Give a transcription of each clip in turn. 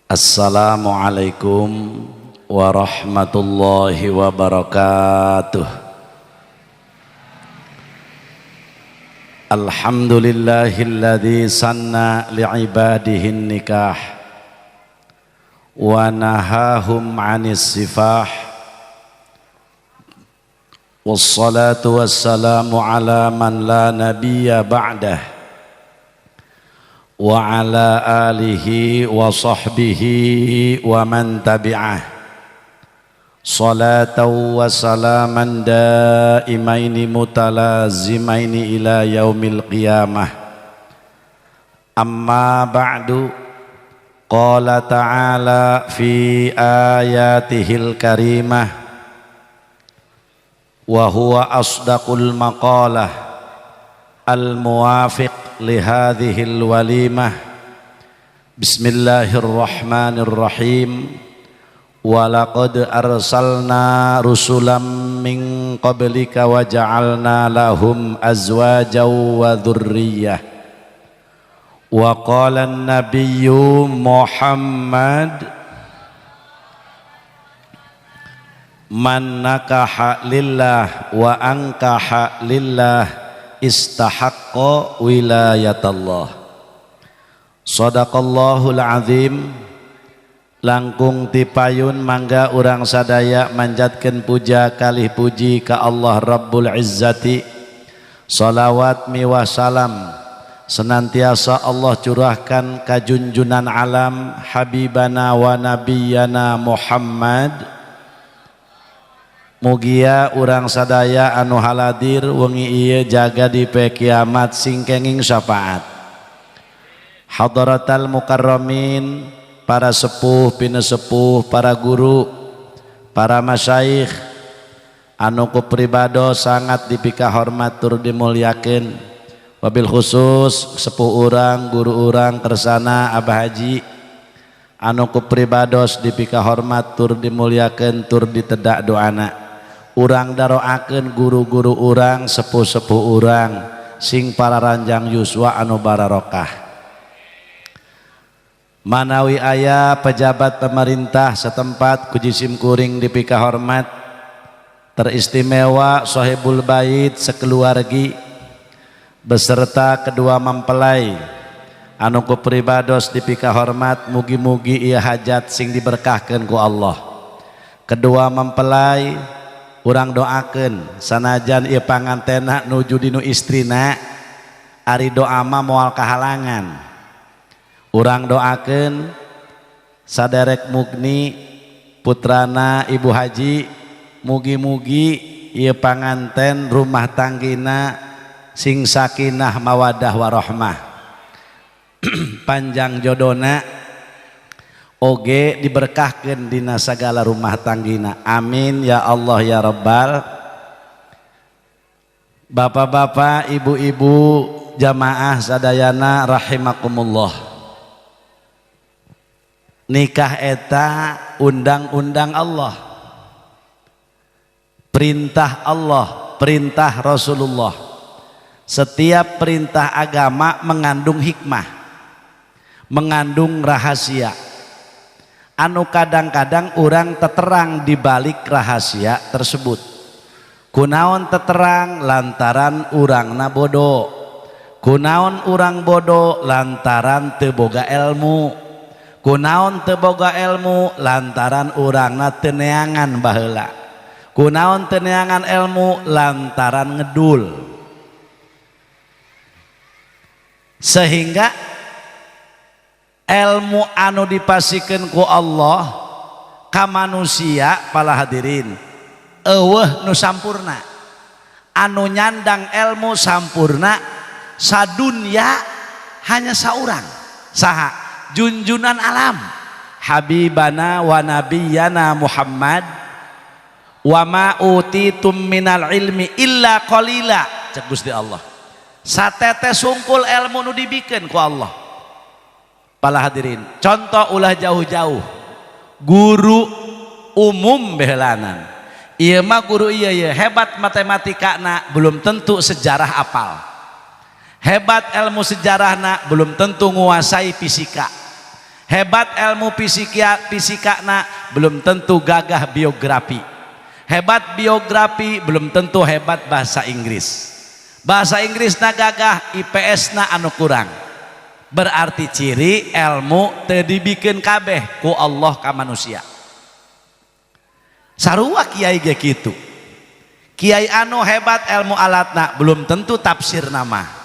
Assalamualaikum warahmatullahi wabarakatuh. Alhamdulillahilladzi sanna li'ibadihi nikah wa nahahum 'anis sifah. Wassalatu wassalamu ala man la nabiyya ba'dah wa ala alihi wa sahbihi wa man tabi'ah. Salatan wa salaman daimaini mutalazimaini ila yaumil qiyamah. Amma ba'du. Qala ta'ala fi ayatihil karimah wa huwa asdaqul maqalah al muwafiq li hadhil walimah. Bismillahirrahmanirrahim. Walaqad arsalna rusulam min qablika wa ja'alna lahum azwajan wa dzurriyyah. Wa qala an-nabiyyu Muhammad man nakaha lillah wa ankaha lillah istahaqqa wilayatallah. Sadaqallahul azim. Langkung tipayun mangga urang sadaya manjatkeun puja kalih puji ka Allah Rabbul Izzati. Salawat miwah salam senantiasa Allah curahkan ka junjunan alam habibana wa nabiyana Muhammad. Mugia urang sadaya anu haladir wengi ieu jaga di pe kiamat sing kenging syafaat. Hadratal mukarramin, para sepuh pinesepuh, para guru, para masyayikh anu ku pribado sangat dipika hormat tur dimulyakeun. Wabil khusus sepuh urang, guru urang kersana Abah Haji anu ku pribados dipika hormat tur dimulyakeun tur ditedak doana. Urang daroakeun guru-guru urang, sepuh-sepuh urang sing para ranjang yuswa anu bararokah. Manawi aya pejabat pemerintah setempat ku jisim kuring dipika hormat, teristimewa sohibul bait sekeluargi beserta kedua mempelai anu ku pribados dipika hormat, mugi-mugi ieu hajat sing diberkahkeun ku Allah. Kedua mempelai urang doakeun sanajan ieu pangantena nuju dinu istrina, ari doa mah moal kahalangan. Urang doakeun saderek mugni putrana Ibu Haji, mugi-mugi ieu panganten rumah tanggina sing sakinah mawadah warahmah, panjang jodona oge diberkahkeun dina sagala rumah tanggina. Amin ya Allah ya Rabbal. Bapak-bapak, ibu-ibu, jamaah sadayana rahimakumullah. Nikah eta undang-undang Allah, perintah Allah, perintah Rasulullah. Setiap perintah agama mengandung hikmah, mengandung rahasia. Anu kadang-kadang orang teterang di balik rahasia tersebut. Kunaon teterang? Lantaran urangna bodoh. Kunaon urang bodoh? Lantaran teu boga ilmu. Kunaon teu boga ilmu? Lantaran urangna teu neangan baheula. Kunaon teu neangan ilmu? Lantaran ngedul. Sehingga ilmu anu dipasikeun ku Allah ka manusia para hadirin eueuh nu sampurna. Anu nyandang ilmu sampurna sadunya hanya saurang. Saha? Junjunan alam habibana wa nabiyana Muhammad. Wa ma utitum minal ilmi illa qalila, cek Gusti Allah. Satetes sungkul ilmu nu dibikeun ku Allah. Para hadirin, contoh ulah jauh-jauh, guru umum behelanan ieu mah guru ieu ieu hebat matematikana belum tentu sejarah apal, hebat ilmu sejarahna belum tentu nguasai fisika, Hebat ilmu fisika, fisikana belum tentu gagah biografi. Hebat biografi belum tentu hebat bahasa Inggris. Bahasa Inggris na gagah, IPS na anu kurang. Berarti ciri ilmu teu dibikeun kabeh ku Allah ka manusia. Sarua kiai ge kitu. Kiai anu hebat ilmu alatna belum tentu tafsir nama.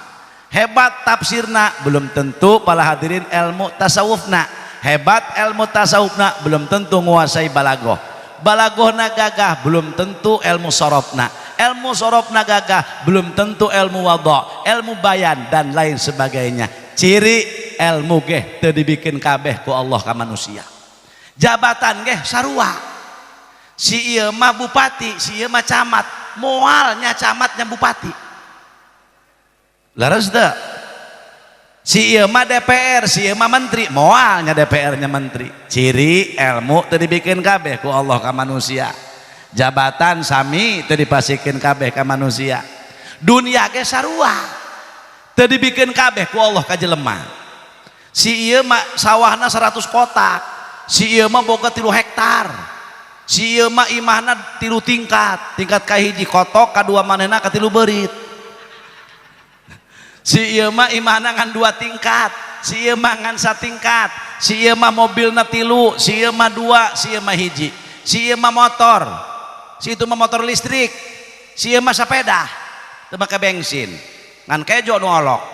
Hebat tafsirna belum tentu, para hadirin, ilmu tasawufna. Hebat ilmu tasawufna belum tentu menguasai balagoh. Balagohna gagah belum tentu ilmu sorofna. Ilmu sorofna gagah belum tentu ilmu wadha, ilmu bayan, dan lain sebagainya. Ciri ilmu geh teu dibikin kabeh ku Allah ka manusia. Jabatan geh sarua. Si ieu mah bupati, si ieu mah camat, moalnya camatnya bupati. Leres teu? Si ieu mah DPR, si ieu mah menteri, moalnya DPR-nya menteri. Ciri ilmu teu dibikeun kabeh ku Allah ka manusia. Jabatan sami teu dipasikeun kabeh ka manusia. Dunia ge sarua, teu dibikeun kabeh ku Allah ka jelema. Si ieu mah sawahna 100 kotak, si ieu mah boga 3 hektar, si ieu mah imahna 3 tingkat, tingkat kahiji kotok, kadua manehna, katilu beurit. Si ieu mah imahna ngan 2 tingkat, si ieu mah ngan satingkat. Si ieu mah mobilna 3, si ieu mah 2, si ieu mah 1. Si ieu mah motor, si itu mah motor listrik, si ieu mah sepeda teu make bensin, ngan kejo nu olok.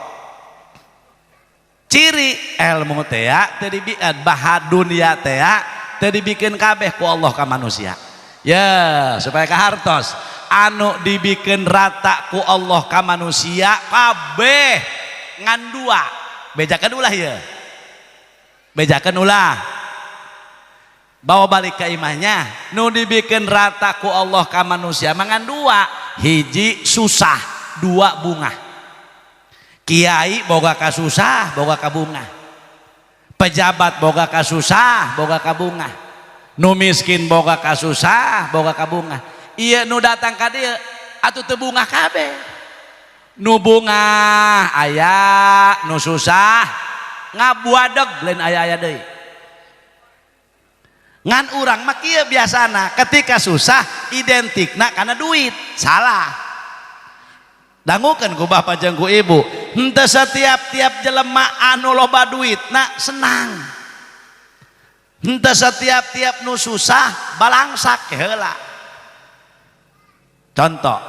Ciri ilmu teh teu dibikin, bah dunia teh teu dibikeun kabeh ku Allah ka manusia. Ya, supaya kahartos, anu dibikin rata ku Allah ka manusia kabeh ngan dua. Bejakan ulah ya, bejakan ulah, bawa balik ke imahnya. Nu dibikin rata ku Allah ka manusia mangan dua: hiji susah, dua bungah. Kiai boga kasusah, boga kabungah. Pejabat boga kasusah, boga kabungah. Nu miskin boga kasusah, boga kabungah. Iya, nu datang ka dieu atuh teu bungah kabeh. Nu bungah aya, nu susah ngabuadeg lain aya-aya deui. Ngan urang mah kieu biasana, ketika susah identikna karena duit. Salah. Dangukeun ku bapak jeung ku ibu, henteu setiap-tiap jelema anu loba duitna senang, henteu setiap-tiap nu susah balangsak heula. Contoh,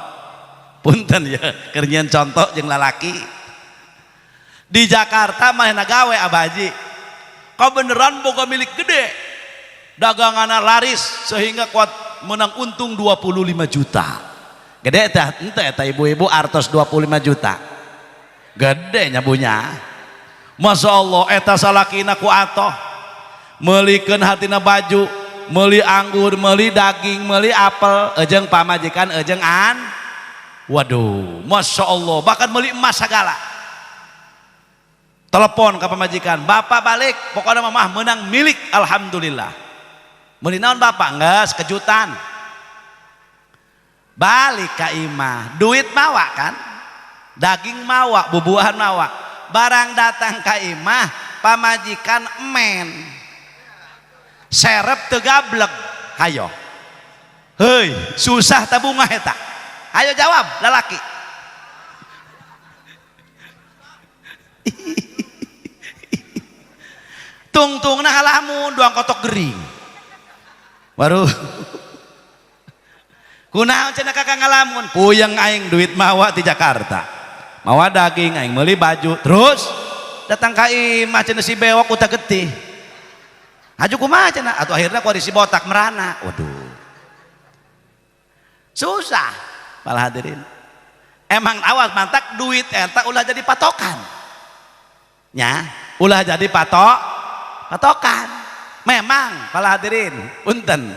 punten ya, keur nyieun contoh jeung lalaki di Jakarta manehna gawe, Abah Haji, beneran boga milik gede, daganganna laris sehingga kuat menang untung 25 juta. Gede teh ente eta, ibu-ibu, artos 25 juta gede nyabunya. Masya Allah, eta salakina ku atoh meulikeun hatina baju, meuli anggur, meuli daging, meuli apel, ejeng pamajikan, ejeng an, waduh, Masya Allah, bahkan meuli emas segala. Telepon ke pamajikan, "Bapak balik, pokoknya mamah menang milik, alhamdulillah." "Meuli naon, Bapak?" "Nges kejutan." Balik ka imah, duit mawa kan, daging mawa, bubuahan mawa. Barang datang ka imah, pamajikan emen, serep teu gablek. Hayo, hei, susah tah bungah eta? Ayo jawab, lalaki. Tungtungna halamun doang kotok gering. Baru kunaon cenah kakak ngalamun? "Puyeng aing, duit mawa di Jakarta, mawa daging, aing meuli baju, terus datang ka imah cenah si bewok utak getih. Haju kumaha cenah atau akhirnya ku si botak merana." Waduh, susah. Para hadirin, emang awas, mantak duit eta ulah jadi patokan nya, ulah jadi patokan. Memang, para hadirin, punten,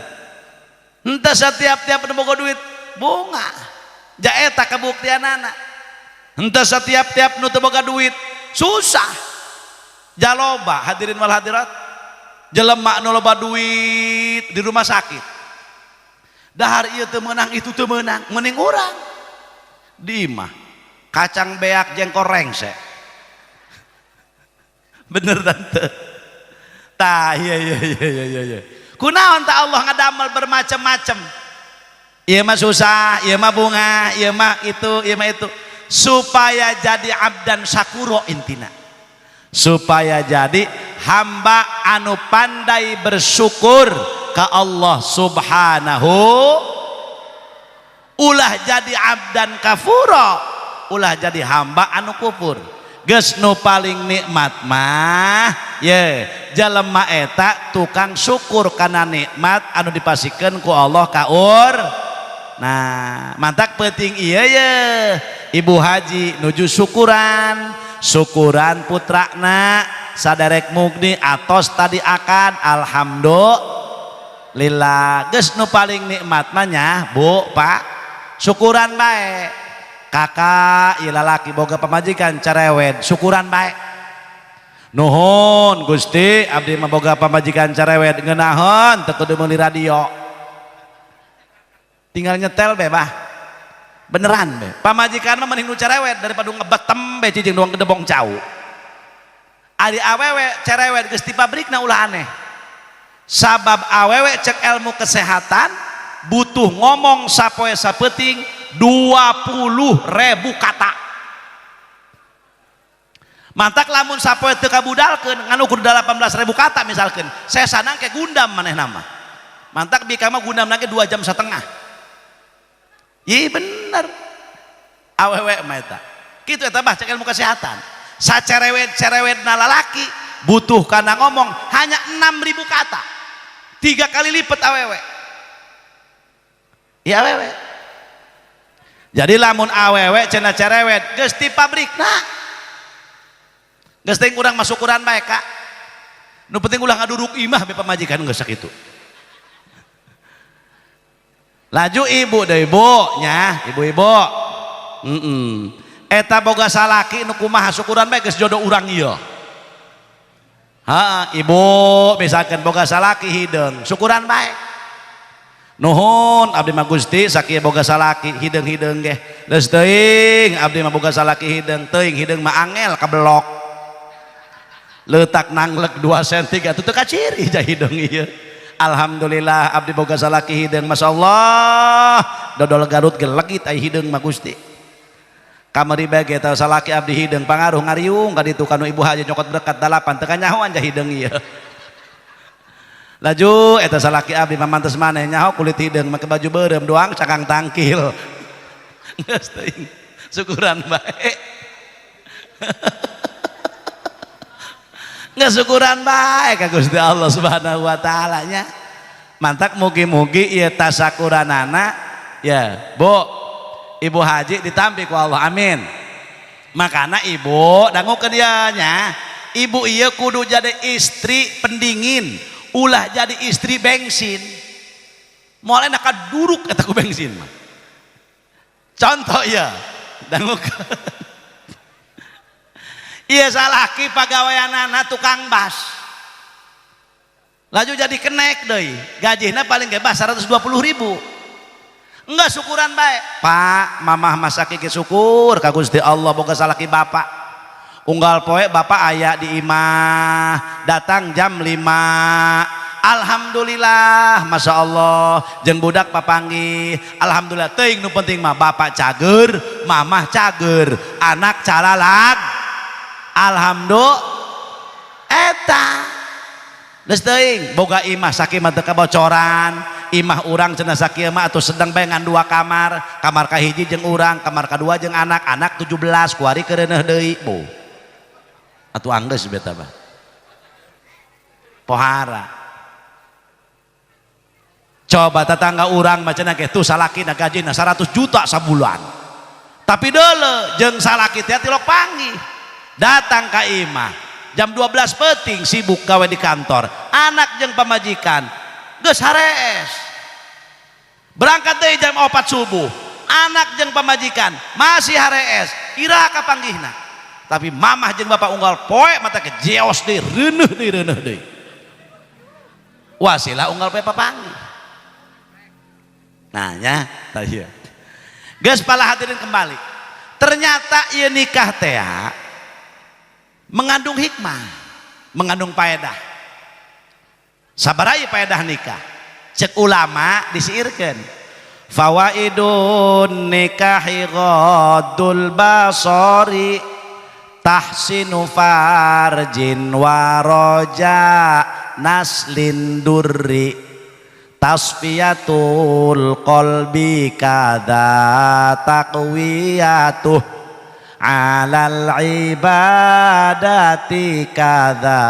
henteu setiap-tiap nu boga duit bungah, ja eta kabuktianana. Henteu setiap-tiap nu teu boga duit susah, jaloba. Hadirin wal hadirat, jelema nu loba duit di rumah sakit, dahar ieu teu meunang, itu teu meunang, mending urang di imah kacang beak, jengkol rengse. Bener tante? Tah, iya. Kunaon tak Allah ngadamel bermacam-macam? Ieu mah susah, ieu mah bunga, ieu mah itu, ieu mah itu. Supaya jadi abdan syakuro intina. Supaya jadi hamba anu pandai bersyukur ke Allah Subhanahu. Ulah jadi abdan kafuro, ulah jadi hamba anu kufur. Geus nu paling nikmat mah ye jelema eta tukang syukur kana nikmat anu dipasikeun ku Allah ka ur. Nah, mantak penting iya ye ibu haji nuju syukuran, syukuran putrana saderek mugni atos tadi akan alhamdulillah. Geus nu paling nikmat mah nya, Bu, Pak, syukuran bae. Kakak ieu lalaki boga pamajikan cerewet, syukuran bae. Nuhun Gusti, abdi mah boga pamajikan cerewet, ngeunaheun teu kudu meuli radio, tinggal nyetel be bah. Beneran be, pamajikan mah mending nu cerewet daripada ngebetem be cicing doang gedebong cau. Ari awewe cerewet geus di pabrikna, ulah aneh, sabab awewe cek ilmu kesehatan butuh ngomong sapoe sapeuting 20.000 kata. Mantak lamun sapoe teu kabudalkeun ngan ukur 18.000 kata misalkan, saya sanang kayak gundam maneh nama. Mantak bika mah gundam lagi 2,5 jam. Iya bener, awewe mah eta kitu. Eta bah cek ilmu kesehatan, sacerewet-cerewet na lalaki butuh karena ngomong hanya 6.000 kata, 3 kali lipat awewe ya awewe. Jadi lamun awewe cenah cerewet geus ti pabrikna, geus teh urang masuk ukuran bae kak. Nu penting ulah ngaduruk imah be pamajikan, geus sakitu. Laju ibu deh, ibu nya, ibu-ibu, Eta boga salaki nu kumaha, syukuran bae, geus jodoh urang ieu. Ha, ibu misalkan boga salaki hideung, syukuran bae. Nuhun abdi mah Gusti sakieu boga salaki hideung-hideung ge. Geus teuing abdi mah boga salaki hideung, teuing hideung mah angel kabelok. Letak nanglek 2 cm atuh teu kaciri ja hideung ieu. Alhamdulillah abdi boga salaki hideung, masyaallah dodol Garut ge legit ai hideung mah Gusti. Kamari bae ge teh salaki abdi hideung, pangaruh ngariung ka ditu kanu ibu haji nyokot berkat 8, teu kanyahoan ja hideung ieu. Laju eta salaki abdi mah mantes maneh nyaho kulit hideung make baju beureum doang cakang tangkil. Geus teuing syukuran bae. Nggak syukuran bae ka Gusti Allah Subhanahu wa taala nya. Mantak mugi-mugi ieu tasakuranana ya, Bu. Ibu haji ditampi ku Allah, amin. Makana ibu dangukeun dia nya. Ibu ieu kudu jadi istri pendingin, ulah jadi istri bensin. Moal enak kaduruk eta ku bensin mah. Contoh ya, dangukeun. Iya salaki pagaweanana tukang bas. Laju jadi kenek deui, gajihna paling bebas 120.000. Enggak syukuran bae. Pak, mamah masak ge syukur ka Gusti Allah boga salaki bapak. Unggal poe bapak aya di imah, datang jam 5. Alhamdulillah, Masya Allah, jeung budak papanggih. Alhamdulillah, teuing nu penting mah bapak cager, mamah cager, anak calalag. Alhamdulillah eta geus teuing boga imah sakieu mah teu kabocoran. Imah urang cenah sakieu mah atuh sedang bae ngan 2 kamar, kamar kahiji jeung urang, kamar kadua jeung anak, anak 17 kuari keureuneuh deui. Bu atuh anggeus beta mah pohara. Coba tetangga urang mah cenah ge tuh salakina gajina 100 juta sabulan, tapi deuleu jeung salaki teh tilok panggih datang ka imah jam 12 peting, sibuk gawe di kantor, anak jeung pamajikan geus harees. Berangkat deui jam 4 subuh, anak jeung pamajikan masih harees, ira kapanggihna. Tapi mamah jeung bapak unggal poe mata ke jeos deui, reuneuh deui, reuneuh deui, wasilah unggal poe papanggih. Nah nya tah ieu geus pala hadirin kembali, ternyata ieu nikah teh mengandung hikmah, mengandung faedah. Sabaraha paedah nikah? Cek ulama disiirkeun, fawaidun nikahi ghaddul basari, tahsinu farjin wa roja naslin durri, tasfiyatul qalbi kadza taqwiyatuh alal ibadati kadza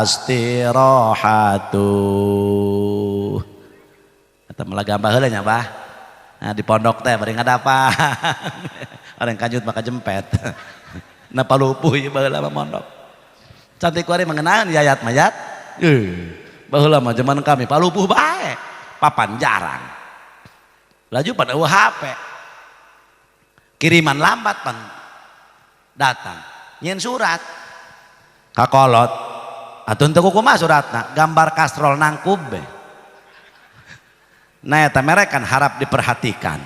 istirahatu. Eta malah gambar heula nya, Bah. Nah, di pondok teh bari ngadapa orang kanjut maka jempet. Nah, palupuh ieu baheula mah mondok. Cantik kuari mengenaan yayat mayat. Eh, baheula mah zaman kami palupuh bae. Papan jarang. Laju pada eueuh HP. Kiriman lambat pan datang. Nyieun surat. Kakolot. Atuh teu kumaha suratna? Gambar kastrol nangkub be. Nah, eta merek kan harap diperhatikan.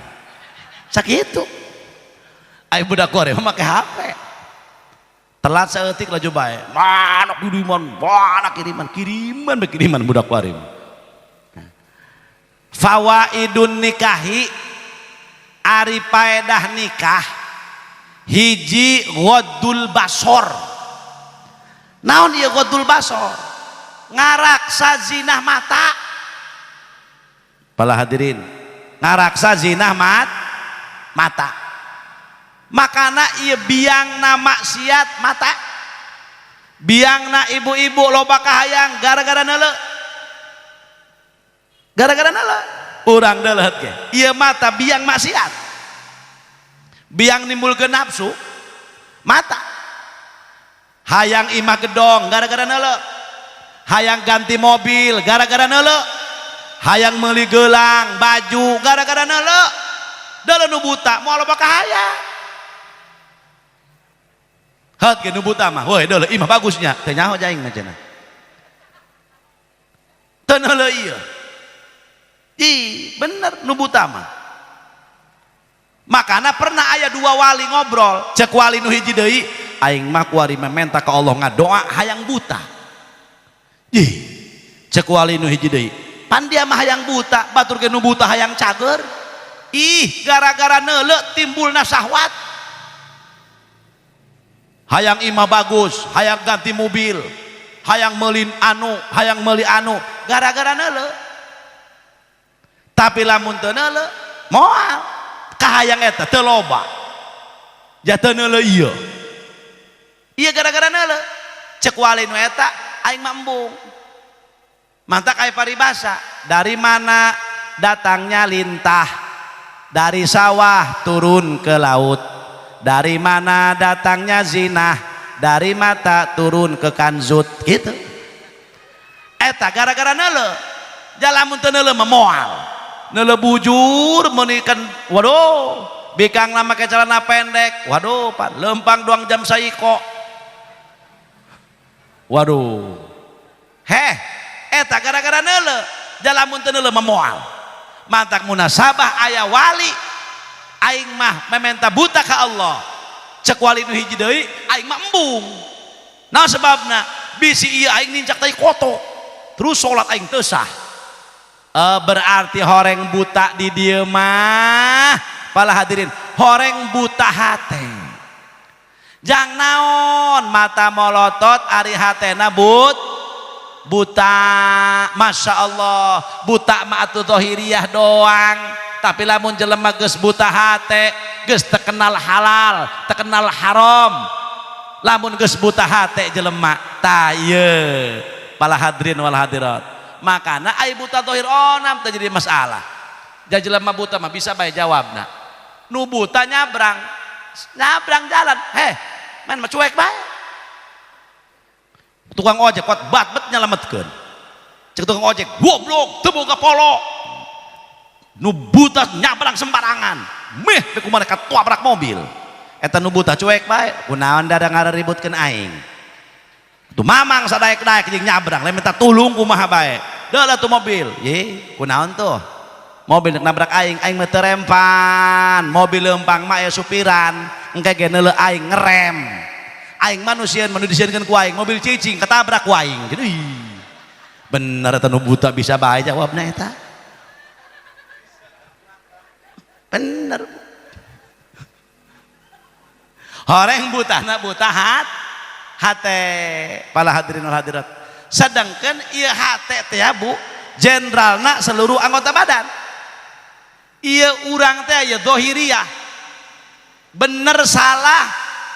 Sakitu. Ai budak kuari mah make HP. Telat saeutik laju bae. Mana kiriman, mana kiriman, kiriman be kiriman budak kuari. Fawaidun nikahi, ari paedah nikah, hiji, ghaddul basor. Naon ieu ghaddul basor? Ngaraksa zinah mata. Para hadirin, ngaraksa zinah mata. Makana ieu biangna maksiat mata, biangna ibu-ibu loba kahayang gara-gara neuleu, gara-gara neuleu urang deuleut ge. Ieu mata biang maksiat, biang nimbulkeun nafsu mata. Hayang imah gedong gara-gara neuleu, hayang ganti mobil gara-gara neuleu, hayang meuli gelang, baju gara-gara neuleu. Deuleu nu buta moal loba kahayang. Heut ge nu buta mah, woi, deuleu imah bagusnya, teu nyaho jaing mah cenah. Teu neuleu ieu. Ih, bener nu buta mah. Makana pernah aya dua wali ngobrol, cek wali nu hiji deui, aing mah kuari menta ka Allah ngadoa hayang buta. Ih, cek wali nu hiji deui, pan dia mah hayang buta, batur ge nu buta hayang cager. Ih, gara-gara neuleu timbulna syahwat. Hayang imah bagus, hayang ganti mobil, hayang meuli anu, hayang meuli anu, gara-gara neuleu. Tapi lamun teu neuleu, moal kahayang eta teu loba. Ja teu neuleu ieu. Ieu gara-gara neuleu. Cek wali nu eta, aing mah embung. Mantak aya paribasa, dari mana datangnya lintah? Dari sawah turun ke laut. Dari mana datangnya zina? Dari mata turun ke kanzut gitu. Eta gara-gara neuleu. Ja lamun teu neuleu mah moal. Neuleu bujur meunikan, waduh, bikang lama make celana pendek, waduh, pan lempang doang jam saiko. Waduh. Heh, eta gara-gara neuleu. Ja lamun teu neuleu mah moal. Mantak munasabah aya wali, aing mah mementa buta ka Allah. Cek wali nu hiji deui, aing mah embung. Nah, sebabna bisi ieu aing nincak tai koto, terus salat aing teu sah. Berarti horeng buta di dieu mah, para hadirin, horeng buta hate. Jang naon mata molotot ari hatena buta. Masya Allah, buta mah atuh zahiriyah doang, tapi lamun jelema geus buta hate, geus terkenal halal, terkenal haram. Lamun geus buta hate jelema tah ieu, para hadirin wal hadirat. Makana ai buta zahir onam teu jadi masalah. Ja jelema buta mah bisa bae jawabna. Nu buta nyabrang, nyabrang jalan, heh, main mah cuek bae. Tukang ojek kuat bat bet nyelametkeun. Cek tukang ojek, goblok, teu boga polo. Nu buta nyabrang sembarangan, meh teu kumaha katabrak mobil. Eta nu buta cuek bae, kunaon da ngaraributkeun aing. Tuh mamang sadaek-daek jeung nyabrang, lain minta tulung kumaha bae. Deuleu tuh mobil, ye, kunaon tuh? Mobil nabrak aing, aing mah teu rempan. Mobil leumpang mah aya supiran, engke ge neuleu aing ngerem. Aing manusia manu disieunkeun ku aing, mobil cicing ketabrak ku aing. Gitu. Bener eta nu buta bisa bae jawabna eta. Bener. Horeng butana buta hate para hadirin wal hadirat. Sedangkan ieu hate teh ya Bu, jenderalna seluruh anggota badan. Ieu urang teh ieu zahiriyah. Bener salah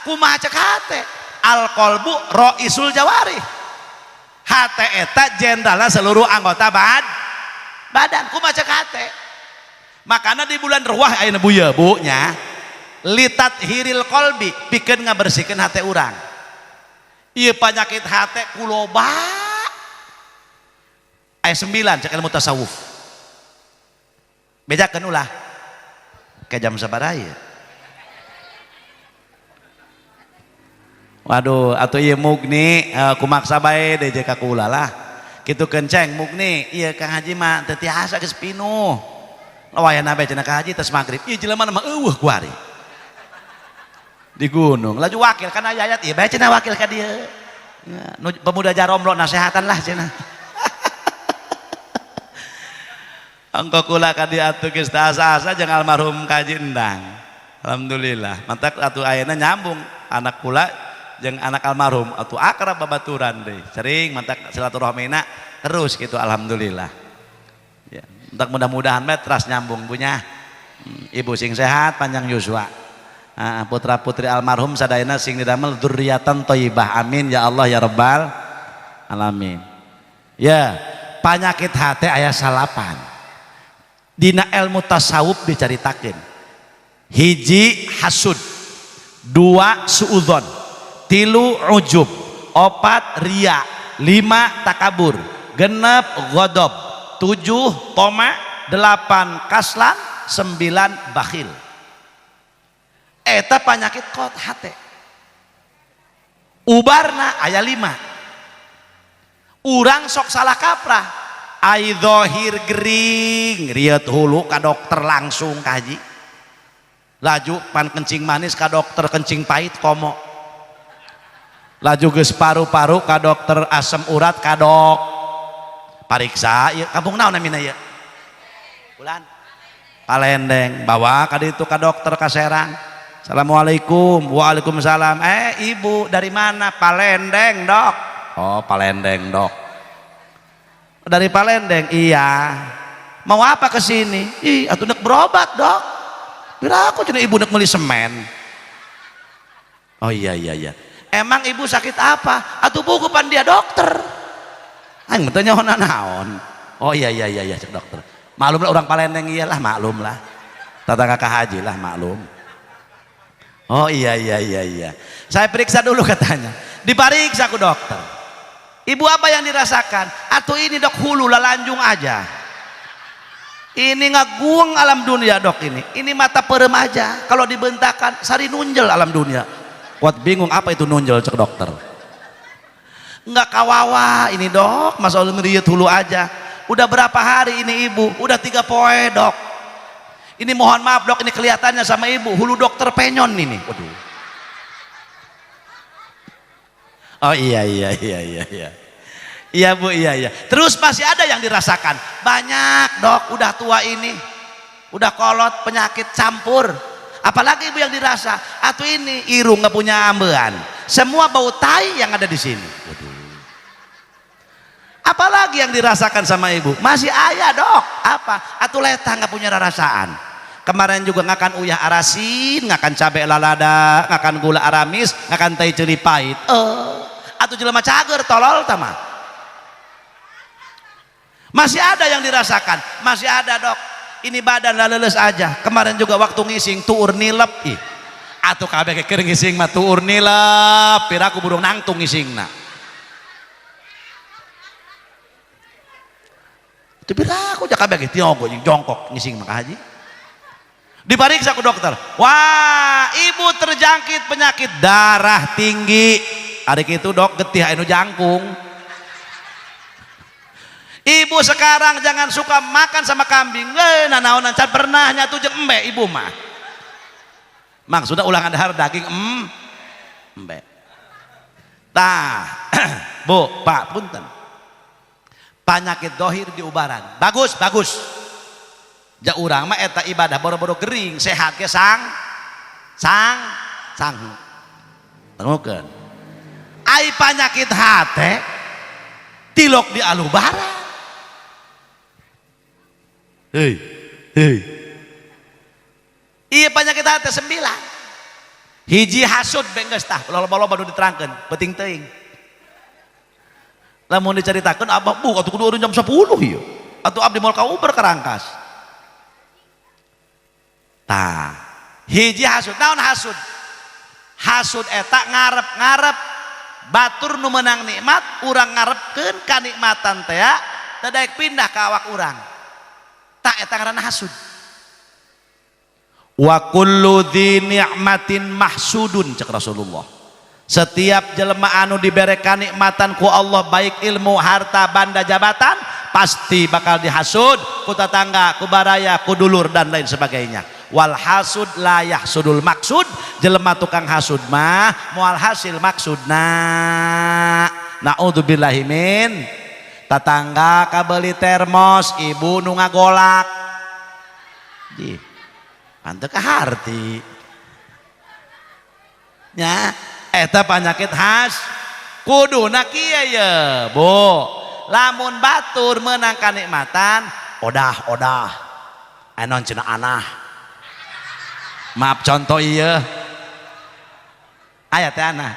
kumaha cek hate. Al qalbu raisul jawarih. Hate eta jenderalna seluruh anggota badan kumaha cek hate. Makana di bulan ruah ayeuna Bu ya Bu nya. Litathiril qalbi pikeun ngabersihkeun hate urang. Ieu penyakit hate kuloba. Aya 9 cek ilmu tasawuf. Bejakeun ulah. Ke jam sabaraha ieu? Waduh, atuh ieu mugni kumaksa bae deje ka kula lah. Kitu kenceng mugni, ieu Kang Haji mah teu tiasa geus pinuh. Wayahna bae cenah Kang Haji tos magrib. Ieu jelema mah eueuh kuari. Di gunung laju wakil kan aya ayat ieu bae cenah wakil ka dieu. Ya, pemuda Jaromlo nasehatan lah cenah. Angko kula ka dieu atuh geus teu asa-asa jeung almarhum Kaji Endang. Alhamdulillah. Mantak atuh ayeuna nyambung anak kula jeung anak almarhum atuh akrab babaturan deui. Sering mantak silaturahmina terus gitu alhamdulillah. Ya, mantak mudah-mudahan bae teras nyambung punya. Ibu sing sehat panjang yuswa. Putra putri almarhum sadayana sing didamel dzurriatan thayyibah. Amin ya Allah ya rabbal alamin. Ya, penyakit hati aya salapan. Dina ilmu tasawuf dicaritakeun. Hiji hasud, 2 suudzon, 3 ujub, 4 riya, 5 takabur, 6 ghadab, 7 toma, 8 kaslan, 9 bakhil. Eta penyakit kot hate. Ubarna aya 5. Urang sok salah kaprah. Ai zahir gering, rieut hulu ka dokter langsung ka haji. Laju pan kencing manis ka dokter kencing pahit komo. Laju geus paru-paru ka dokter asam urat ka dok. Pariksa ieu kampung naon namina ieu? Bulan Palendeng, bawa ka ditu ka dokter ka Serang. Assalamualaikum, waalaikumsalam. Ibu dari mana? Palendeng dok. Oh Palendeng dok. Dari Palendeng? Iya. Mau apa ke sini? Ih, atuh nek berobat dok. Kira aku cenah ibu nek meuli semen. Oh iya iya iya. Emang ibu sakit apa? Atuh buku pan dia dokter. Aing mah teu nyaho naon. Oh iya iya iya iya cek dokter. Maklum lah orang Palendeng iyalah maklum lah. Tata kakak haji lah maklum. Oh iya iya iya iya. Saya periksa dulu katanya. Diperiksa ku dokter. Ibu apa yang dirasakan? Atau ini dok hulu lalanjung aja. Ini ngaguang alam dunia dok ini. Ini mata perem aja. Kalau dibentakan sari nunjel alam dunia. Kuat bingung apa itu nunjel cek dokter. Enggak kawawa ini dok. Masa lu ngeriut hulu aja. Udah berapa hari ini ibu? Udah 3 poe dok. Ini mohon maaf dok, ini kelihatannya sama ibu hulu dokter penyon ini. Waduh. Oh iya iya iya iya iya. Iya bu iya iya. Terus masih ada yang dirasakan. Banyak dok, udah tua ini, udah kolot, penyakit campur. Apalagi ibu yang dirasa? Atau ini irung nggak punya ambean. Semua bau tai yang ada di sini. Waduh. Apalagi yang dirasakan sama ibu? Masih ayah dok. Apa? Atau letah nggak punya rasaan. Kemarin juga ngakan uyah arasin, ngakan cabai lalada, ngakan gula aramis, ngakan tai celi pahit. Atau jelema cager tolol tama. Masih ada yang dirasakan, masih ada dok. Ini badan laleles aja. Kemarin juga waktu ngising tuur nilep ih. Atuh kabeh keur ngising mah tuur nilep, piraku burung nangtung ngisingna. Teu piraku ja kabeh ge tiogo jeung jongkok ngising mah haji. Diperiksa ku dokter. Wah, ibu terjangkit penyakit darah tinggi. Ari kitu dok getih anu jangkung. Ibu sekarang jangan suka makan sama kambing. Nanaonan can pernah nyatu jeung embe ibu mah. Maksudnya ulah ngadahar daging embe. Tah, Bu, Pak, punten. Penyakit dohir diubaran. Bagus, bagus. Ja urang mah eta ibadah boro-boro gering, sehat ke sang sang sang. Tengokeun. Ai penyakit hate tilok di alubaran. Hei, hei. Iya penyakit hate 9. Hiji hasud benggeus tah, loba-loba nu diterangkeun, penting teuing. Lamun dicaritakeun abah bu atuh kudu jam 10 ieu. Atuh abdi moal kauber karangkas. Tah, hiji hasud, naon hasud? Hasud eta ngarep-ngarep batur nu meunang nikmat, urang ngarepkeun kanikmatan teh teu daek pindah ka awak urang. Tah eta ngaranna hasud. Wa kullu dzi ni'matin mahsudun cek Rasulullah. Setiap jelema anu dibere kanikmatan ku Allah baik ilmu, harta, banda, jabatan pasti bakal dihasud ku tetangga, ku baraya, ku dulur dan lain sebagainya. Wal hasud la yahsudul maksud, jelema tukang hasud mah moal hasil maksudna. Naudzubillahi min. Tetangga kabeli termos, ibu nu ngagolak. Di panteu kaharti. Nya eta penyakit khas kuduna kieu ye Bu. Lamun batur meunang kanikmatan, odah odah anon cenah anah. Maaf contoh ieu aya teh anah.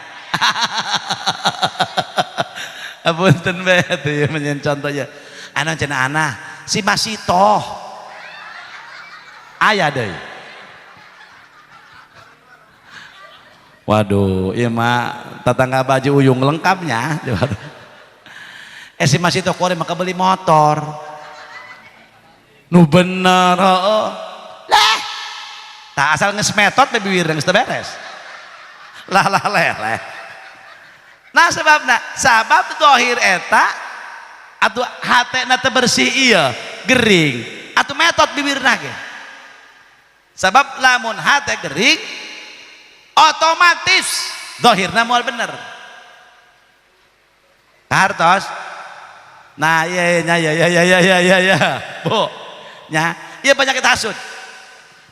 Apunten bae atuh ieu menyen contoh ieu. Anon cenah anah si Masitoh aya deui. Waduh, iya mah tetangga baju uyung lengkapnya. Si Masitoh kore maka beli motor. Nu bener, heeh. Lah, tak asal geus metot teh bibir geus teu beres. Lah lah leh leh. Nah sebabna, sabab dohir eta atuh hatena teu bersih ieu, gering. Atuh metot bibirna ge. Sabab lamun hate gering otomatis dohirna moal bener. Kahartos. Nah iya iya iya iya iya iya iya iya Bu. Nya, ieu penyakit hasud.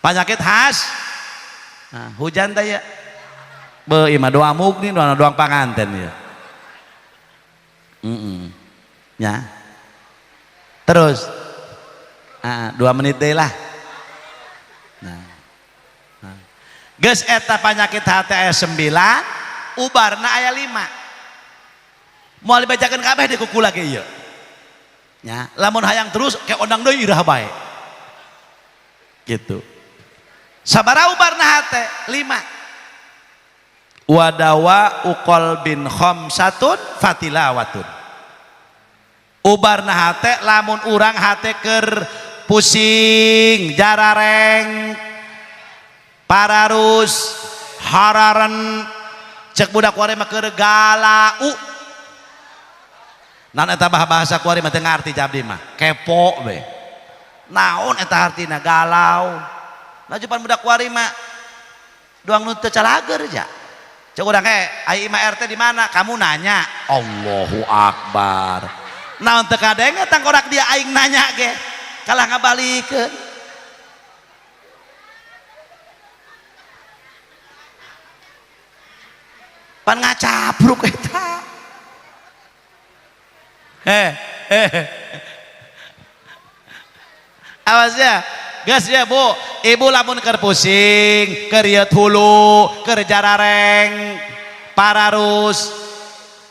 Penyakit khas. Nah, hujan teh ya. Beuh ieu mah doa mugni, doa doang panganten ieu. Nya. Terus. Ah, 2 menit deui lah. Nah. Geus eta penyakit hati aya 9, ubarna aya 5. Moal dibacakeun kabeh di kuku lagi ieu. Nya, lamun hayang terus ke ondang deui iraha bae. Gitu. Sabaraha ubarna hate? 5. Wadawa uqal bin khamsatun fatilawatun. Ubarna hate lamun urang hate keur pusing, jarareng, pararus, hararen, cek budak kuari mah keur galau. Naon eta bahasa kuari mah teu ngarti abdi mah, kepo we. Naon eta artina galau? Lajupan budak kuari mah doang nu teu calager ja. Cek urang ge, ai imah RT di mana? Kamu nanya. Allahu Akbar. Naon teu kadenge tangkorak dia aing nanya ge. Kalah ngabalikeun. Pan ngacapruk eta. Awas ya, geus ya Bu, ibu lamun keur pusing, keur rieut hulu, keur jarareng, pararus,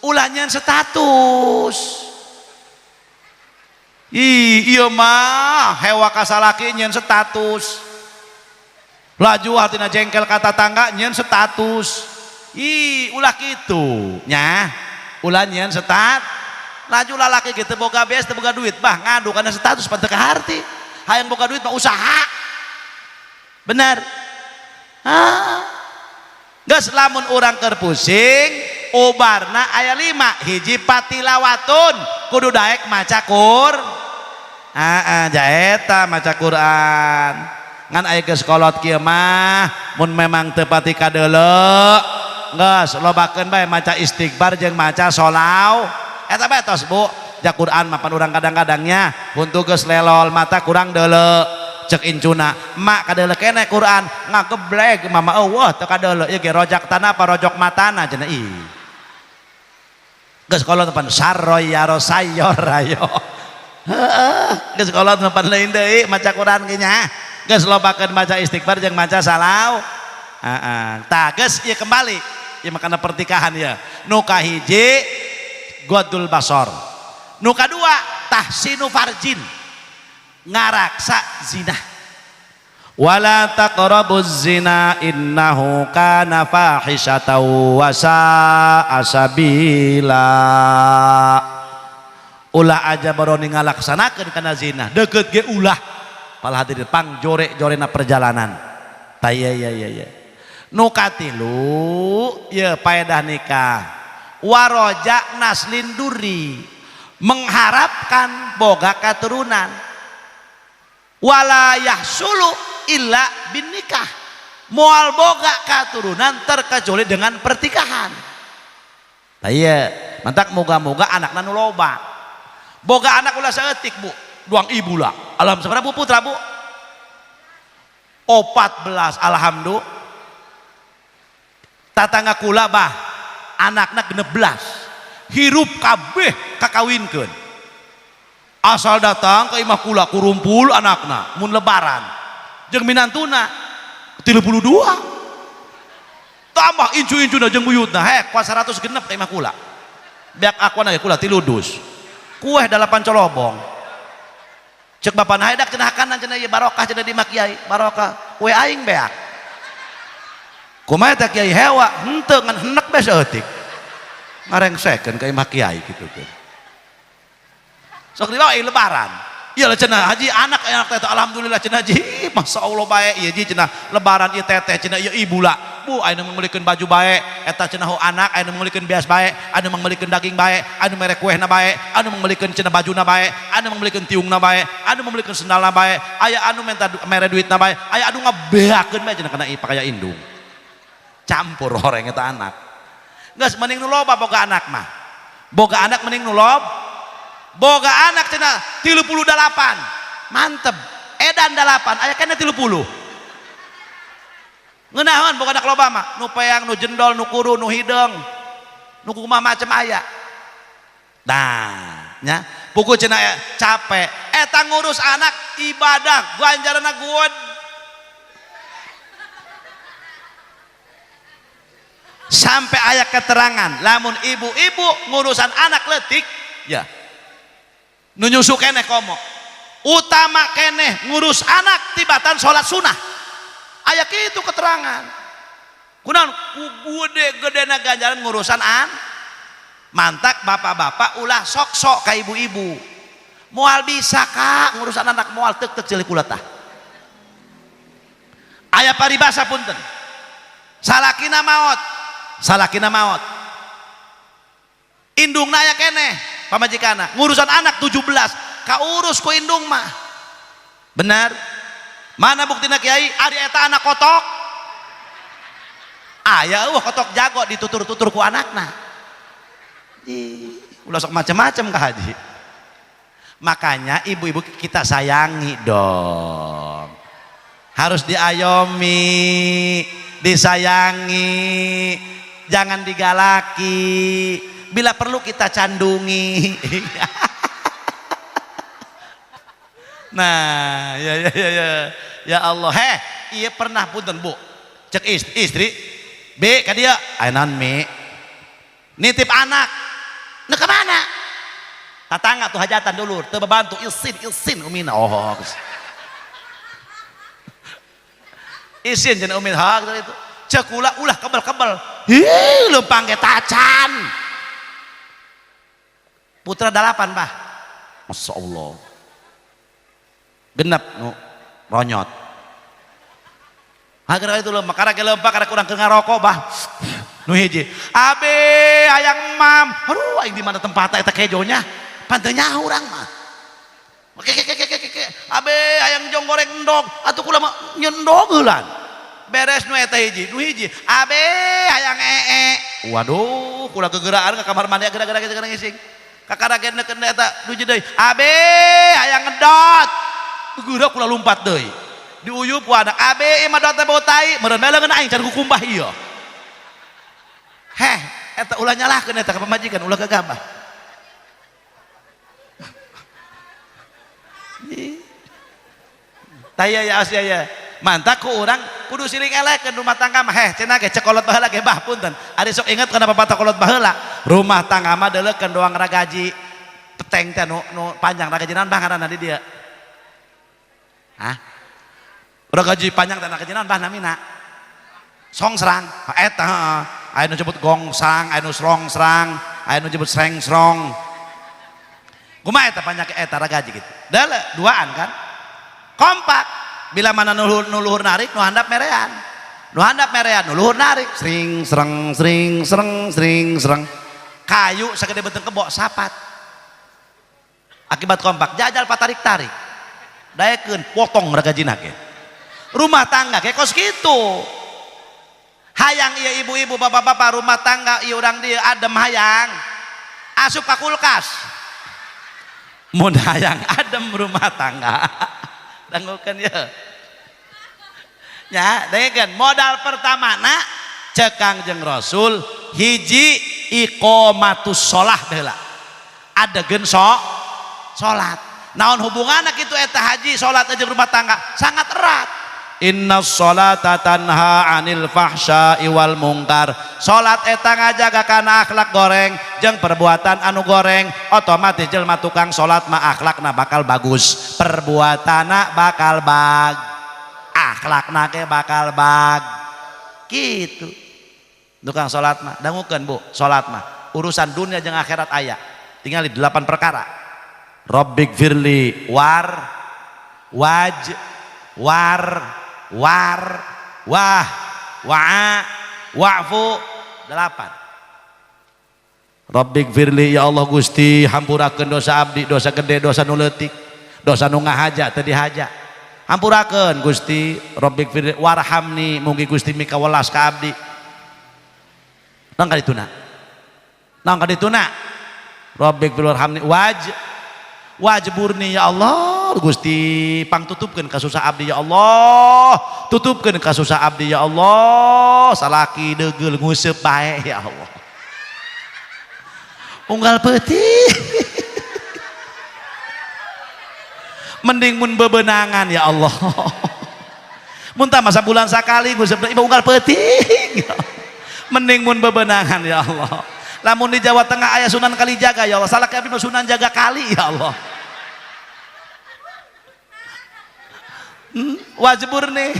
ulah nyeun status. Ih, ieu mah hewa kasalaki nyeun status. Laju hatina jengkel ka tatangga nyeun status. Ih, ulah kitu nya, ulah nyeun status. Laju lalaki gitu boga beas teu boga duit, bah ngadu kana status pan teu kaharti. Hayang boga duit mah usaha. Bener. Ah. Geus lamun urang keur pusing, ubarna aya 5, hiji patilawatun, kudu daek maca Qur. Heeh, ja eta maca Quran. Ngan aya geus kolot kieu mah, mun memang teu pati kadeuleu, geus lobakeun bae maca istighfar jeung maca sholawat. Eta bae tos Bu. Ja Quran mah pan urang kadang-kadangnya huntu geus lelol mata kurang deuleu cek incuna mak kadeuleu keneh Quran ngagebleg mama eueuh teu kadeuleu ieu ge rojak tanah apa rojok matana cenah ih geus kolot pan sarroy ya rosayor ayo heeh geus kolot pan lain deui maca Quran ge nya geus lobakeun maca istighfar jeung maca salau heeh tah geus ieu kembali ieu makana pertikahan ya nu kahiji godul basor nu kadua tahsinu farjin ngaraksa zina wala taqrabuz zina innahu kana fahisyatan wa sa'a sabila ulah aja baroni ngalaksanakeun kana zina deukeut ge ulah pala hadirin pang jore-jorena perjalanan ta iya iya iya nu katilu ye paedah nikah waroja naslin duri mengharapkan boga keturunan wala yahsulu illa bin nikah moal boga keturunan terkecuali dengan pertikahan. Tah iya mantak moga-moga anakna nu loba boga anak ulah saeutik bu duang ibu lah alam sabaraha bu putra bu 14 alhamdulillah tatangga kula bah anakna 16 hirup kabeh kakawinkeun asal datang ke imah kula kurumpul anakna mun lebaran jeung minantuna 32 tambah incu-incuna jeung buyutna hek kuat 100 genep ka imah kula beak akuan ge kula 3 dus kueh 8 colobong cek bapana haedak cenah kanan cenah ieu barokah cenah di imah kiai barokah kue aing beak kumaha teh kiai hewa henteu ngan henek bae saeutik ngarengsekeun ka imah kiai kitu teh sok dibawa lebaran iyalah cenah haji anak anak teteh alhamdulillah cenah haji masya Allah bae ieu ji cenah lebaran ieu teteh cenah ieu ibu lah bu aya nu meulikeun baju bae eta cenah anak aya nu meulikeun beas bae anu meulikeun daging bae anu mere kuehna bae anu meulikeun cenah bajuna bae anu meulikeun tiungna bae anu meulikeun sendalna bae aya anu menta mere duitna bae aya anu ngabeakeun bae cenah kana pakaya indung campur horeng eta anak geus mending nu loba boga anak mah boga anak mending nu loba boga anak cenah 38 mantep edan 8 aya keneh 30 ngeunaheun boga anak loba mah nu peang nu jendol nu kuru nu hideung nu kumaha macem aya nah nya puguh cenah capek eta ngurus anak ibadah ganjaranna gede sampai aya keterangan lamun ibu-ibu ngurusan anak leutik ya nu nyusu keneh komo utama keneh ngurus anak tibatan sholat sunnah aya kitu keterangan kunaon gede-gedena ganjaran ngurusan an mantak bapak-bapak ulah sok-sok ka ibu-ibu moal bisa kak ngurusan anak moal tek-tek celik ulah tah aya paribasa punten salakina maot salakina maot indungna aya keneh pamajikana ngurusan anak 17 kaurus ku indung mah benar mana buktina kiai ari eta anak kotok aya eueuh kotok jago ditutur-tutur ku anakna ih ulah sok macem-macem ka haji makanya ibu-ibu kita sayangi dong harus diayomi disayangi jangan digalaki bila perlu kita candungi. Nah ya ya ya ya ya Allah heh iya pernah punten bu cek istri B ka dia ayeuna mi nitip anak nu ka mana tatangga tuh hajatan dulur teu babantu isin isin umina oh isin cenah umin hak itu cek ulah ulah kebel-kebel hi leumpang ge tacan putra 8 bah Masya Allah genep nu ronyot agar itu leumpang karena leumpang karena kurang ngarokok bah nu hiji abe hayang mam aduh aing di mana tempatna eta kejonya panteu nyaho urang mah ke abe hayang jong goreng endog atuh kula mah nyendog heulan beres nu eta hiji nu hiji abe hayang ee waduh kula gegeraan ka kamar mandi gara-gara ngising Kakara ge neukeun eta duji deui. Abe hayang ngedot. Geura kula lumpat deui. Diuyup ku anak abe ieu mah dot teh bau tai, meureun bae leungeun aing can kukumbah ieu. Heh, eta ulah nyalahkeun eta ka pamajikan, ulah gagabah. Taya ya asya ya. Mantak ku urang kudu siling elekeun rumah tangga mah. Heh, cenah ge cekolot baheula ge bah punten. Ari sok inget kana papatah kolot baheula. Rumah tangga mah deuleukeun doang ragaji peteng teh nu panjang ragaji naon bah ngaranna di dieu? Hah? Ragaji panjang teh ragaji naon bah namina? Songsrang. Eta heeh. Aya nu nyebut gongsrang, aya nu srongsrang, aya nu nyebut srengsrong. Kumaha eta panjang eta ragaji kitu. Deuleu duaan kan? Kompak. Bila mana nuluhur narik nu handap merean, nu handap merean nu luhur narik, sring sreng sring sreng sring sreng, kayu sagede beuteung kebo sapat akibat kompak. Jajal patarik-tarik daekeun potong ragajina ge. Rumah tangga ge kos kitu. Hayang ieu ibu-ibu bapak-bapak rumah tangga ieu urang dieu adem hayang asup ka kulkas. Mun hayang adem rumah tangga dangukeun ya. Ya, dengekeun modal pertama na cek Kangjeng Rasul hiji iqamatus shalah baheula. Adegeun salat. Naon hubunganna kitu eta haji salat jeung rumah tangga? Sangat erat. Inna sholata tanha anil fahsya'i wal mungkar. Salat eta ngajaga kana akhlak goreng jeung perbuatan anu goreng, otomatis jelema tukang salat mah akhlakna bakal bagus, perbuatanna bakal bag, akhlakna ge bakal bag. Kitu. Tukang salat mah dangukeun Bu, salat mah urusan dunia jeung akhirat aya. Tinggal di 8 perkara. Rabbigfirli war waj war war wah wa'a wa'fu 8. Rabbigfirli ya Allah Gusti hampurakeun dosa abdi, dosa gede, dosa nu leutik, dosa nu ngahaja teu dihaja. Hampurakeun Gusti. Rabbigfirli warhamni mugi Gusti mikawelas ka abdi. Nang kadituna, nang kadituna. Rabbigfirli warhamni waj wajburni ya Allah Gusti pangtutupkeun kasusah abdi ya Allah, tutupkeun kasusah abdi ya Allah. Salaki degeul nguseup bae ya Allah, unggal peuting. Mending mun bebenangan ya Allah, mun tah masa bulan sakali nguseup ieu unggal peuting. Mending mun bebenangan ya Allah. Lamun di Jawa Tengah aya Sunan Kalijaga ya Allah, salaki abdi mah Sunan Jaga Kali ya Allah. Wajburni,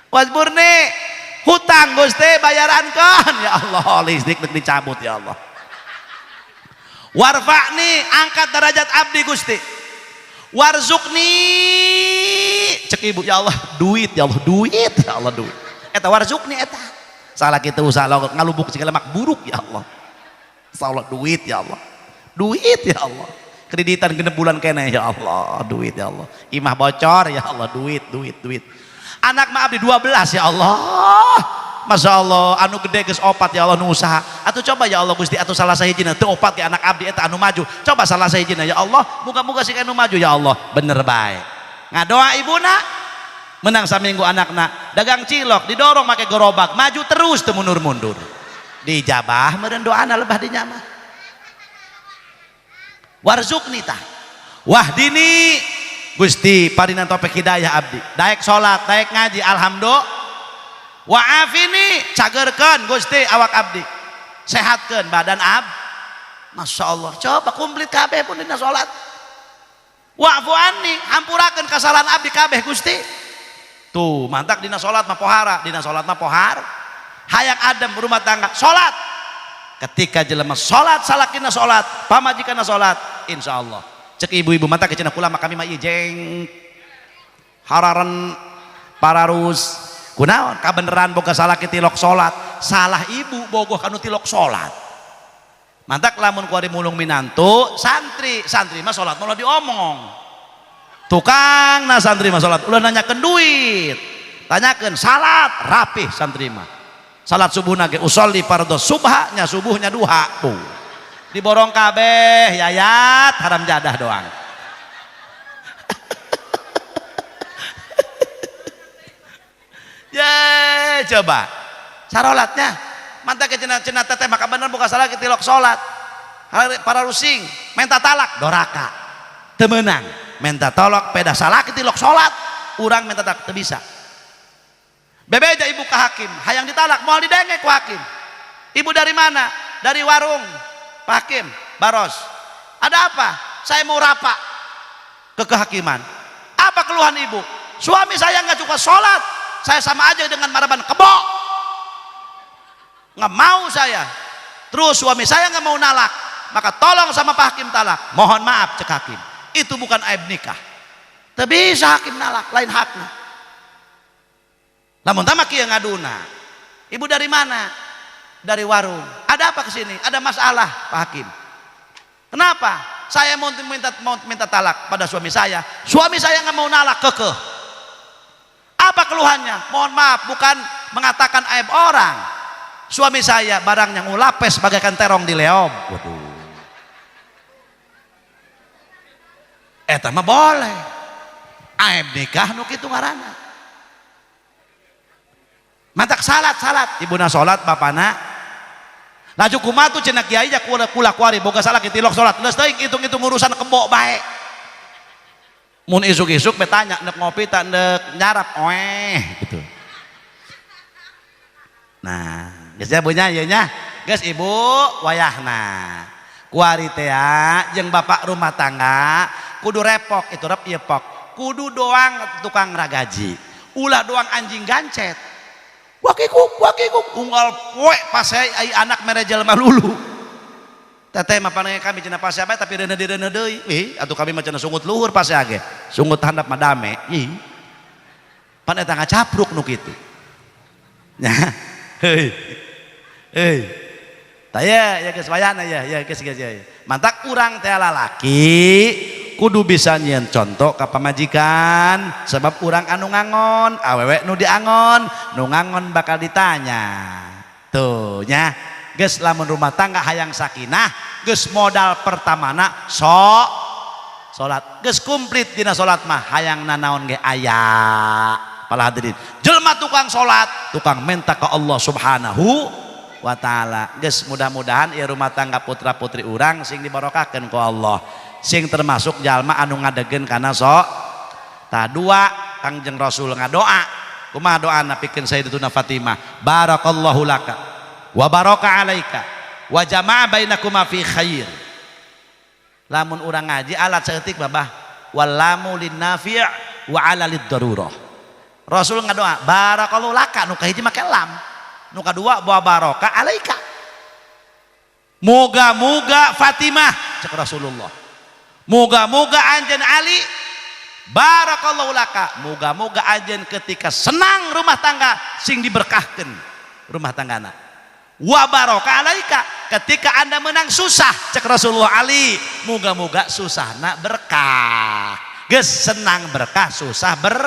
wajburni hutang Gusti bayarankan ya Allah, listrik dicabut ya Allah. Warfa'ni angkat derajat abdi Gusti. Warzukni cek ibu ya Allah duit ya Allah duit ya Allah duit. Eta warzukni eta. Salah kita usaha ngalubuk segala lemak buruk ya Allah. Salah duit ya Allah. Duit ya Allah. Kreditan genep bulan kene ya Allah, duit ya Allah. Imah bocor ya Allah, duit duit duit. Anak mah abdi 12 ya Allah. Masya Allah, anu gede geus opat ya Allah nu usaha. Atuh coba ya Allah Gusti atuh salah sahijina teu opat ge anak abdi eta anu maju. Coba salah sahijina ya Allah, muga-muga sing anu maju ya Allah. Bener bae. Ngadoa ibuna menang saminggu anakna dagang cilok didorong make gerobak maju terus teu mundur-mundur. Dijabah meureun doana lebah dinya mah. Warzukni tah. Wahdini Gusti parinan topik hidayah abdi. Daek salat, daek ngaji alhamdulillah. Wa'afini cagerkeun Gusti awak abdi. Sehatkeun badan ab. Masya Allah. Coba komplit kabeh pun dina salat. Wa'fu anni hampurakeun kasalahan abdi kabeh Gusti. Tuh, mantak dina salat mah pohara, dina salat mah pohar. Hayang adem rumah tangga, salat. Ketika jelema salat, salakina salat, pamajikanna salat, insyaallah. Cek ibu-ibu mantak cenah kula mah kami mah ieu jeng hararan pararus. Kunaon kabeneran boga salaki tilok salat, salah ibu bogoh kanu tilok salat. Mantak lamun kuari mulung minantu, santri, santri mah salat mah ulah diomong. Tukang na santri mah salat ulah nanyakeun duit. Tanyakeun salat rapih santri mah. Salat subuh nage usolli fardhu subha nya subuhnya duha. Tuh. Diborong kabeh Yayat haram jadah doang. Ye, coba sarolatnya mantap ke cina-cina teteh maka bener buka salah tilok salat para rusing minta talak doraka temenang minta tolak peda salah tilok salat urang minta talak teu bisa. Bebeja ibu ke hakim hayang ditalak moal didenge ku hakim. Ibu dari mana? Dari warung Pak Hakim Baros. Ada apa? Saya mau rapak ke kehakiman. Apa keluhan ibu? Suami saya nggak suka sholat, saya sama aja dengan maraban kebo, nggak mau saya. Terus suami saya nggak mau nalak, maka tolong sama Pak Hakim talak. Mohon maaf cek hakim, itu bukan aib nikah. Tapi bisa hakim nalak, lain hakna. Lamun tamak kieu ngaduna. Ibu dari mana? Dari warung. Ada apa kesini? Ada masalah Pak Hakim. Kenapa? Saya mau minta talak pada suami saya. Suami saya nggak mau nalak, kekeh. Apa keluhannya? Mohon maaf, bukan mengatakan aib orang. Suami saya barangnya ngulapes bagaikan terong di leom. Waduh. Eta mah boleh. Aib nikah nu kitu ngaranna. Mantak salat-salat, ibuna salat bapana. Laju kumaha tuh cenah kiai ja kula kuari boga salah kitilok salat. Geus teuing hitung-hitung urusan kebo bae. Mun isuk-isuk betanya nek ngopi tak nek nyarap oeh gitu. Nah, geus ya punya ieu nya. Geus ibu wayahna. Kuari teh jeung bapak rumah tangga kudu repok itu rep ieu pok. Kudu doang tukang ragaji. Ulah doang anjing gancet. Wakikuk wakikuk unggal poe pas ai anak mere jelema lulu. Teteh mah panengen kami cenah pasea bae tapi reuneuh direuneuh deui. Ih, atuh kami mah cenah sungut luhur pasea ge. Sungut handap mah dame. Ih. Pan eta ngacapruk nu kitu. Nya. Heuy. Heuy. Tah ya geus wayahna ya, ya geus geus ya. Mantak urang teh lalaki kudu bisa nyieun contoh ka pamajikan sebab urang anu ngangon, awewe nu diangon, nu ngangon bakal ditanya. Tuh nya. Geus lamun rumah tangga hayang sakinah, geus modal pertamana sok salat. Geus komplit dina salat mah hayang nanaon ge aya. Para hadirin, jelema tukang salat, tukang minta ke Allah Subhanahu wa taala. Geus mudah-mudahan ieu rumah tangga putra-putri urang sing dibarokahkeun ku Allah. Sing termasuk jalma anu ngadegeun kana sok. Tah dua Kangjeng Rasul ngadoa. Kumaha doana pikeun Sayyidatuna Fatimah? Barakallahu laka wa baraka alaika wa jama'a bainakuma fi khair. Lamun urang ngaji alat saeutik babah wallamu linnafi' wa ala lid-darurah. Rasul ngadoa barakallahu laka nu kahiji make lam, nu kadua wa baraka alaika. Moga-moga Fatimah cek Rasulullah. Moga-moga anjeun Ali barakallahu laka. Moga-moga anjeun ketika senang rumah tangga sing diberkahkeun rumah tanggana. Wa baraka alaika, ketika anda menang susah cek Rasulullah Ali, moga-moga susahna berkah. Geus senang berkah, susah ber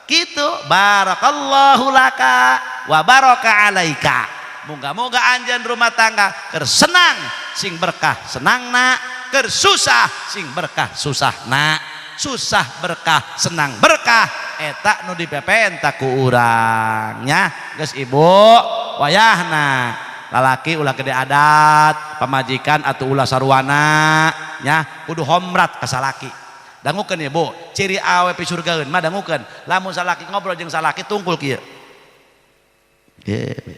kitu. Barakallahu laka wa baraka alaika. Moga-moga anjeun rumah tangga keur senang sing berkah senangna, keur susah sing berkah susahna. Susah berkah, senang berkah, eta nu dipepenta ku urang nya. Geus ibu wayahna lalaki ulah gede adat pamajikan atau ulah sarwana nya, kudu homrat ka salaki. Dangukeun ibu, ciri awe pisurgaeun mah dangukeun. Lamun salaki ngobrol jeung salaki tungkul kieu. Kieu.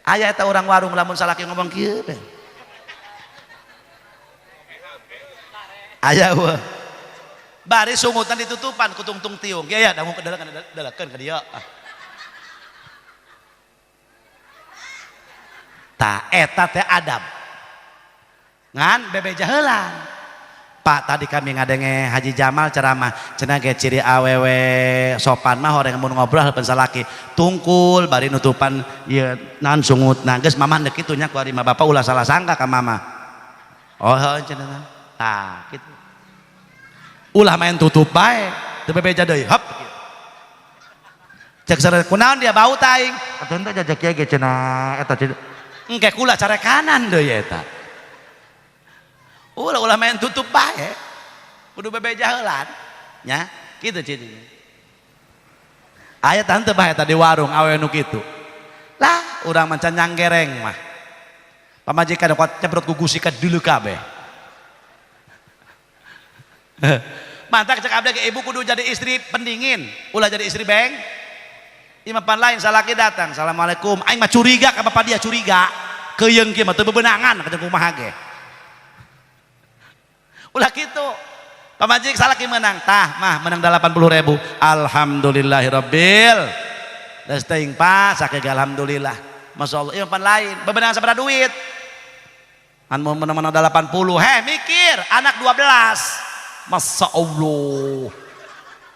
Aya eta urang warung lamun salaki ngomong kieu. Aya eueuh. Bari sungutan ditutupan ku tungtung tiung. Kieu ya dangu dalakeun ka dieu. Ta eta teh adab. Ngan bebeja heula. Pak tadi kami ngadenge Haji Jamal ceramah cenah ge ciri awewe sopan mah orang mun ngobrol heupeun salaki tungkul bari nutupan ieu naon sungutna. Geus mamah deuk kitu nya ku ari mah bapak ulah salah sangka ka mama. Oh heuh cenah. Tah kitu. Ulah main tutup bae teu bebeja deui hop. Cek sareng kunaon dia bau taing. Atuh teh jajak kieu ge cenah eta cenah. Engke kula carekanan deui eta. Ulah ulah main tutup bae. Kudu bebeja heulan. Nya, kitu cirinya. Aya tante bae tadi warung awewe nu kitu. Lah, urang mah can nyanggereng mah. Pamajikan kuat cebrot gugusi ka deuleu kabeh. Mantak cek abdi ke ibu kudu jadi istri pendingin, ulah jadi istri beng. Ieu pan lain salaki datang, assalamualaikum. Aing mah curiga ka bapak dia curiga. Keuyeng kieu mah teu bebenangan ka kumaha ge. Ulah kitu. Pamajik salaki menang, tah mah menang 80.000. Alhamdulillahirabbil. Das teuing Pak, sakege alhamdulillah. Masya Allah, ieu pan lain, bebenangan sabaraha duit. An mau menang-menang 80, heh mikir, anak 12. Masya Allah.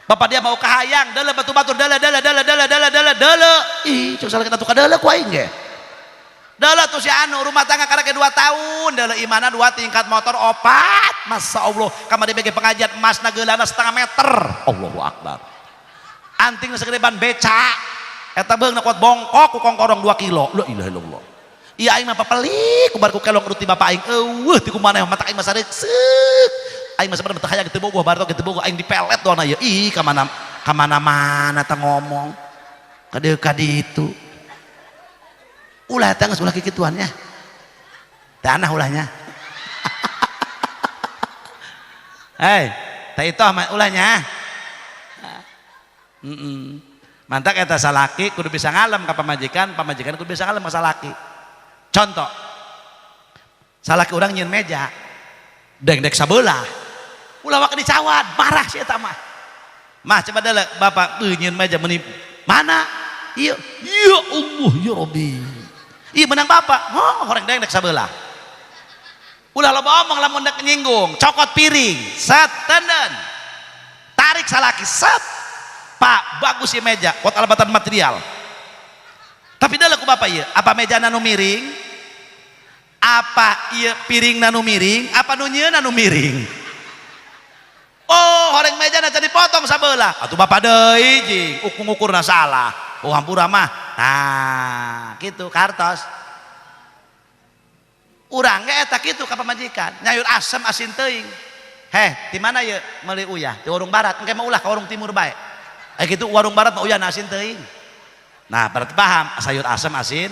Bapak dia mau kahayang, deuleu batu-batu, deuleu deuleu deuleu deuleu deuleu deuleu deuleu. Ih, cuk salah kita tukar deuleu ku aing ge. Deuleu tuh si anu rumah tangga karek 2 tahun, deuleu imana 2 tingkat motor 4. Masya Allah, kamari bege pengajian emas nageulana setengah meter. Allahu Akbar. Anting segede ban beca. Eta beungna kuat bongkok ku kongkorong 2 kilo. La ilaha illallah. Iya aing mah papelik ku bar ku kelong ruti bapak aing eueuh ti kumaneh mata aing mah sareukseuk. Aing mah sabarna teu hayang teu bogoh baru teu bogoh aing dipelet doana ieu. Ih ka mana ka mana-mana tah ngomong. Ka dieu ka ditu. Ulah eta geus ulah kikituannya. Tanah ulahnya. Hei, teh itu mah ulahnya. Mantak eta salaki kudu bisa ngalem ka pamajikan, pamajikan kudu bisa ngalem ka salaki. Contoh, salaki urang nyieun meja, dengdek sabelah, ulah wak dicawat, marah si eta mah. Mah coba deuleu bapak nyieun meja meuni mana? Iya, ya Allah ya Rabbi. Iya menang bapak, oh horeng dengdek sabelah. Ulah loba omong lamun dek nyinggung, cokot piring, set tenden. Tarik salaki, set. Pak, bagus ya meja, kuat alabatan material. Tapi deuleu ku bapak ieu, apa meja nu miring? Apa ieu piring nu miring? Apa nu nyieunna nu miring? Oh, horeng meja na jadi potong sabelah. Atuh bapak deui jing, ukur-ukurna salah. Oh, hampura mah. Nah, gitu kartos. Urang ge eta kitu ka pamajikan, nyayur asem asin teuing. Heh, di mana ye meuli uyah? Di warung barat, engke mah ulah ka warung timur bae. Eh gitu warung barat mah uyah asin teuing. Nah, berarti paham sayur asem asin.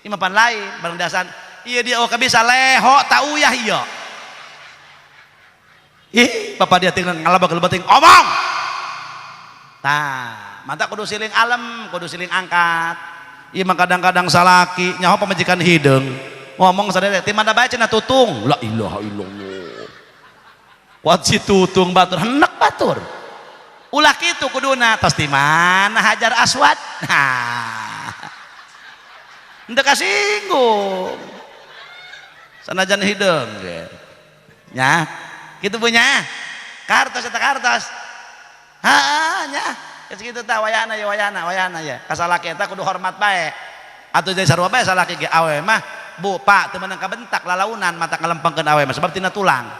Ini mah pan lain, bareng dasan. Iya dia oh bisa leho tak uyah iya. Ih, bapak dia tinggal ngalabak lebating omong. Tah, mantap kudu siling alem, kudu siling angkat. Iya mah kadang-kadang salaki nyaho pamajikan hideung. Ngomong sadaya ti mana bae cenah tutung. La ilaha illallah. Kuat si tutung batur hendak batur. Ulah kitu kuduna tos di mana Hajar Aswad. Nah. Henteu kasinggung. Sanajan hideung ge. Nya, kitu punya. Kartos eta kartos. Heeh nya. Geus kitu tah wayahna ya wayahna wayahna ya. Ka salaki eta kudu hormat bae. Atuh jadi sarua bae salaki ge awewe mah bu pak teu meunang kabentak lalaunan mata kalempengkeun awewe mah sebab tina tulang.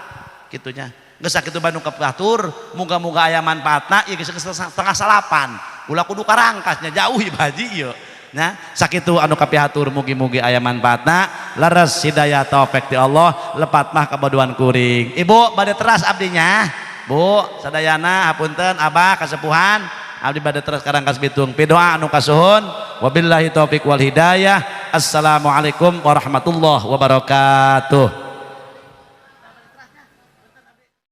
Kitunya. Geus sakitu Bandung ka batur, muga-muga aya manfaatna ieu geus setengah salapan. Ulah kudu karangkasnya jauh ieu haji ieu. Nah, sakitu anu kapihatur mugi-mugi aya manfaatna, leres hidayah taufik ti Allah, lepat mah kabodohan kuring. Ibu bade teras abdinya. Bu, sadayana hapunten abah kasepuhan, abdi bade teras karangkas bitung. Pidoa anu kasuhun, wabillahi taufik wal hidayah. Assalamualaikum warahmatullahi wabarakatuh.